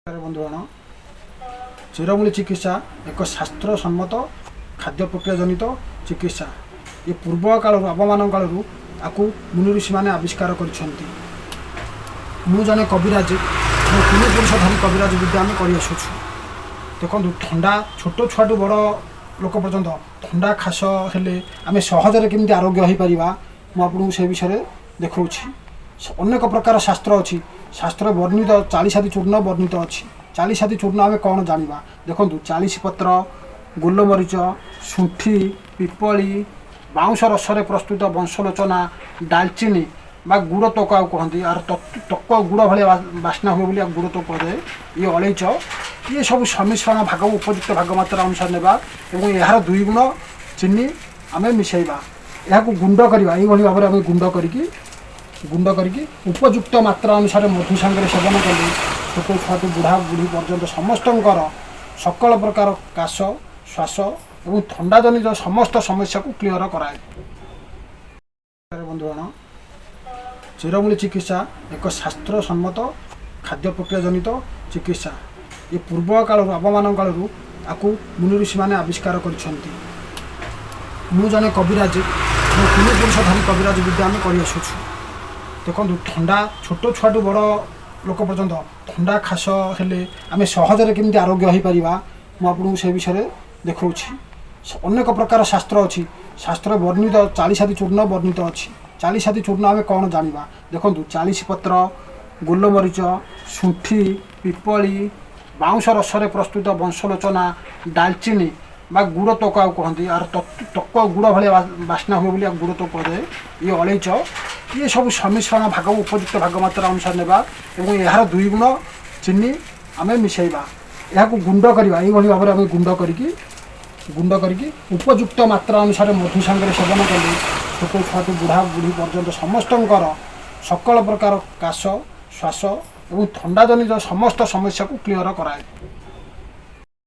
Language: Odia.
ବନ୍ଧୁଗଣ, ଚେରମୂଳି ଚିକିତ୍ସା ଏକ ଶାସ୍ତ୍ରସମ୍ମତ ଖାଦ୍ୟ ପ୍ରକ୍ରିୟା ଜନିତ ଚିକିତ୍ସା। ଏ ପୂର୍ବ କାଳରୁ, ଆବମାନ କାଳରୁ ଆକୁ ମୁନି ଋଷିମାନେ ଆବିଷ୍କାର କରିଛନ୍ତି। ମୁଁ ଜଣେ କବିରାଜ। ମୁଁ ତିନି ପୁରୁଷ ଧରି କବିରାଜ ବିଦ୍ୟା ଆମେ କରିଆସୁଛୁ। ଦେଖନ୍ତୁ, ଥଣ୍ଡା, ଛୋଟ ଛୁଆଠୁ ବଡ଼ ଲୋକ ପର୍ଯ୍ୟନ୍ତ ଥଣ୍ଡା ଖାସ ହେଲେ ଆମେ ସହଜରେ କେମିତି ଆରୋଗ୍ୟ ହୋଇପାରିବା, ମୁଁ ଆପଣଙ୍କୁ ସେ ବିଷୟରେ ଦେଖାଉଛି। ଅନେକ ପ୍ରକାର ଶାସ୍ତ୍ର ଅଛି। ଶାସ୍ତ୍ର ବର୍ଣ୍ଣିତ ଚାଳିଶାଦି ଚୂର୍ଣ୍ଣ ବର୍ଣ୍ଣିତ ଅଛି। ଚାଳିଶାଦି ଚୂର୍ଣ୍ଣ ଆମେ କ'ଣ ଜାଣିବା? ଦେଖନ୍ତୁ, 40 ପତ୍ର, ଗୋଲମରିଚ, ଶୁଣ୍ଠି, ପିପଳି, ବାଉଁଶ ରସରେ ପ୍ରସ୍ତୁତ ବଂଶଲୋଚନା, ଡାଲଚିନି ବା ଗୁଡ଼ ତକ ଆଉ କୁହନ୍ତି, ଆର ତକ ଗୁଡ଼ ଭଳିଆ ବାସ୍ନା ହୁଏ ବୋଲି ଗୁଡ଼ ତକ କୁହାଯାଏ। ଇଏ ଅଳେଇଚ, ଇଏ ସବୁ ସମ୍ମିଶ୍ରଣ ଭାଗ, ଉପଯୁକ୍ତ ଭାଗ ମାତ୍ରା ଅନୁସାରେ ନେବା ଏବଂ ଏହାର 2 ଗୁଣ ଚିନି ଆମେ ମିଶାଇବା। ଏହାକୁ ଗୁଣ୍ଡ କରିବା। ଏଇଭଳି ଭାବରେ ଆମେ ଗୁଣ୍ଡ କରିକି ଉପଯୁକ୍ତ ମାତ୍ରା ଅନୁସାରେ ମଧୁ ସାଙ୍ଗରେ ସେବନ କଲେ ଛୋଟ ଛୁଆଠୁ ବୁଢ଼ା ବୁଢ଼ୀ ପର୍ଯ୍ୟନ୍ତ ସମସ୍ତଙ୍କର ସକଳ ପ୍ରକାର କାଶ, ଶ୍ୱାସ ଏବଂ ଥଣ୍ଡା ଜନିତ ସମସ୍ତ ସମସ୍ୟାକୁ କ୍ଲିଅର କରାଏ। ବନ୍ଧୁଗଣ, ଚେରମୂଳି ଚିକିତ୍ସା ଏକ ଶାସ୍ତ୍ରସମ୍ମତ ଖାଦ୍ୟ ପ୍ରକ୍ରିୟା ଜନିତ ଚିକିତ୍ସା। ଏ ପୂର୍ବ କାଳରୁ, ଆବମାନ କାଳରୁ ଆକୁ ମୁନି ଋଷିମାନେ ଆବିଷ୍କାର କରିଛନ୍ତି। ମୁଁ ଜଣେ କବିରାଜ। ମୁଁ ତିନି ପୁରୁଷ ଧରି କବିରାଜ ବିଦ୍ୟା ଆମେ କରିଆସୁଛୁ। ଦେଖନ୍ତୁ, ଥଣ୍ଡା, ଛୋଟ ଛୁଆଠୁ ବଡ଼ ଲୋକ ପର୍ଯ୍ୟନ୍ତ ଥଣ୍ଡା ଖାସ ହେଲେ ଆମେ ସହଜରେ କେମିତି ଆରୋଗ୍ୟ ହୋଇପାରିବା, ମୁଁ ଆପଣଙ୍କୁ ସେ ବିଷୟରେ ଦେଖାଉଛି। ଅନେକ ପ୍ରକାର ଶାସ୍ତ୍ର ଅଛି। ଶାସ୍ତ୍ର ବର୍ଣ୍ଣିତ ଚାଳିଶାଦି ଚୂର୍ଣ୍ଣ ବର୍ଣ୍ଣିତ ଅଛି। ଚାଳିଶାଦି ଚୂର୍ଣ୍ଣ ଆମେ କ'ଣ ଜାଣିବା? ଦେଖନ୍ତୁ, 40 ପତ୍ର, ଗୋଲମରିଚ, ଶୁଣ୍ଠି, ପିପଳି, ବାଉଁଶ ରସରେ ପ୍ରସ୍ତୁତ ବଂଶଲୋଚନା, ଡାଲଚିନି ବା ଗୁଡ଼ ତକ ଆଉ କୁହନ୍ତି, ଆର ତକ ଗୁଡ଼ ଭଳିଆ ବାସ୍ନା ହୁଏ ବୋଲି ଗୁଡ଼ ତକ କୁହାଯାଏ। ଇଏ ଅଳେଇଚ, ଇଏ ସବୁ ସମ୍ମିଶ୍ରଣ ଭାଗ, ଉପଯୁକ୍ତ ଭାଗ ମାତ୍ରା ଅନୁସାରେ ନେବା ଏବଂ ଏହାର 2 ଗୁଣ ଚିନି ଆମେ ମିଶାଇବା। ଏହାକୁ ଗୁଣ୍ଡ କରିବା। ଏଇଭଳି ଭାବରେ ଆମେ ଗୁଣ୍ଡ କରିକି ଉପଯୁକ୍ତ ମାତ୍ରା ଅନୁସାରେ ମଧୁ ସାଙ୍ଗରେ ସେବନ କଲେ ଛୋଟ ଛୁଆଠୁ ବୁଢ଼ା ବୁଢ଼ୀ ପର୍ଯ୍ୟନ୍ତ ସମସ୍ତଙ୍କର ସକଳ ପ୍ରକାର କାଶ, ଶ୍ୱାସ ଏବଂ ଥଣ୍ଡା ଜନିତ ସମସ୍ତ ସମସ୍ୟାକୁ କ୍ଲିଅର କରାଏ।